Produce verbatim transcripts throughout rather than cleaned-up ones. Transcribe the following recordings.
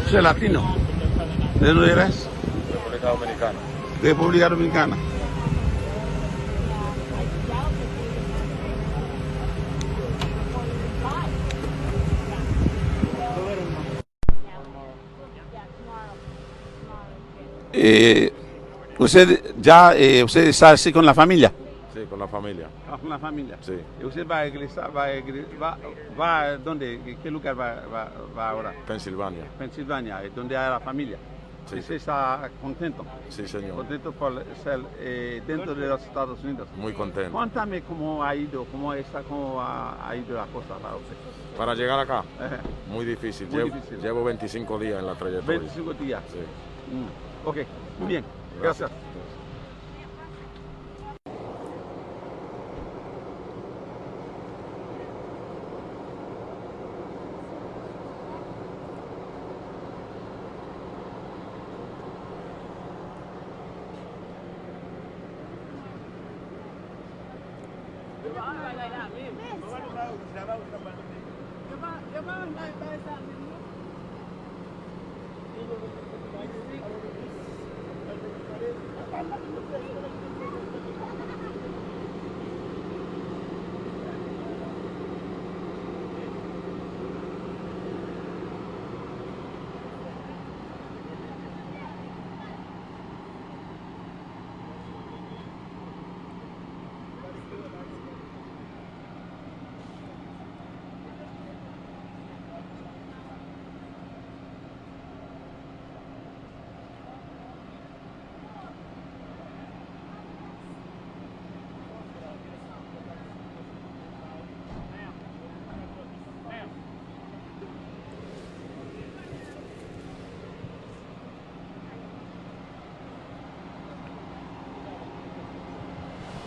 Soy latino. ¿De dónde eres? República Dominicana. República Dominicana. Eh, usted ya, eh, usted está así con la familia? Sí, con la familia. Ah, con la familia. Sí. ¿Y usted va a iglesia, va a iglesia, va, va dónde? ¿Qué lugar va, va, va ahora? Pensilvania. Pensilvania, es donde hay la familia. Sí. Usted está contento. Sí, señor. Contento por ser, eh, dentro de los Estados Unidos. Muy contento. Cuéntame cómo ha ido, cómo está, cómo ha, ha ido la cosa para usted. Para llegar acá, ajá, muy difícil. Muy difícil. Llevo, llevo veinticinco días en la trayectoria. Veinticinco días. Sí. Mm. Ok, muy bien. Gracias. Gracias.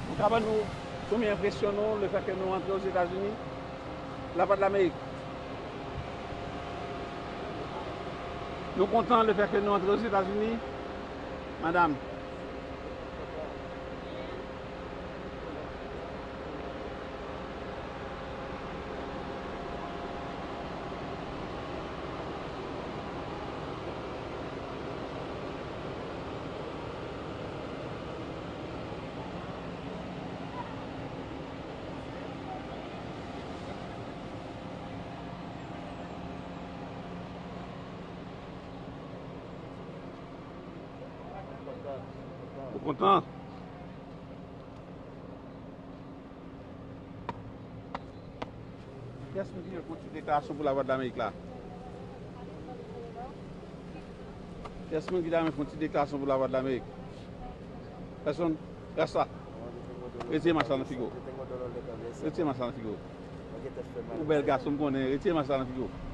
Nou ka ban nou premye enpresyon nou, lefètke nou antre Ozetazini, Lavwadlamerik. Nou kontan lefètke nou antre Ozetazini, madanm. Ou kontan? Kiyès moun ki vle fè yon ti deklarasyon pou Lavwadlamerik la? Kiyès moun ki ta renmen fè yon ti deklarasyon pou Lavwadlamerik? Pèsonn? Rès la. Retire mask la nan figi w. Retire mask la nan figi w. Ou bèl gason, m konnen. Retire mask la nan figi w.